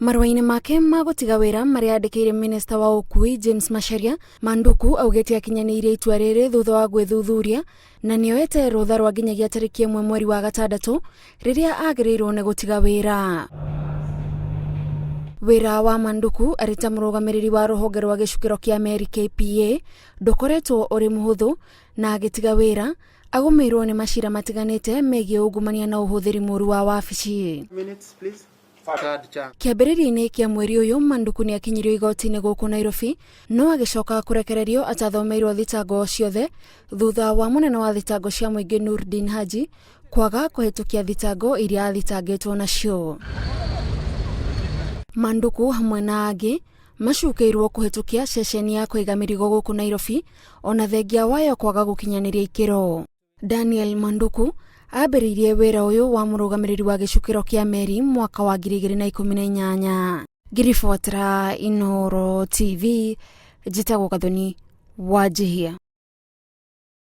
Marũa-inĩ make ma gũtiga wĩra marĩa andĩkĩire minista wa ũkui James Macharia, Manduku augĩte akinyanĩirie itua rĩrĩ thutha wa gwĩthuthuria na nĩoete rũtha rwa nginyagia tarĩki 1 mweri wa gatandatũ rĩrĩa agĩrĩirwo nĩ gũtiga wĩra. Wĩra wa Manduku arĩ ta mũrũgamĩrĩri wa rũhonge rwa gĩcukĩro kĩa meri KPA ndũkoretwo ũrĩ mũhũthũ na agĩtiga wĩra agũmĩirwo nĩ macira matiganĩte megiĩ ungumania na ũhũthĩri mũru wa wabici. Minutes, please. Third chance. Kĩambĩrĩria-inĩ kĩa mweri ũyũ Manduku nĩ akinyirio igoti-inĩ gũkũ Nairobi no agĩcoka kũrekererio atathomeirwo thitango ciothe thutha wa mũnene wa thitango cia mũingĩ Nurdin Haji kwaga kũhĩtũkia thitango iria athitangĩtwo nacio. Manduku hamwe na angĩ macukĩirwo kũhĩtũkia ceceni ya kũiga mĩrigo gũkũ Nairobi ona thengia wayo kwaga gũkinyanĩria ikĩro. Daniel Manduku ambĩrĩirie wĩra ũyũ wa mũrũgamĩrĩri wa gĩcukĩro kĩa meri mwaka wa 2018. Ngĩribotera Inooro TV, njĩtagwo Gathoni Wanjihia.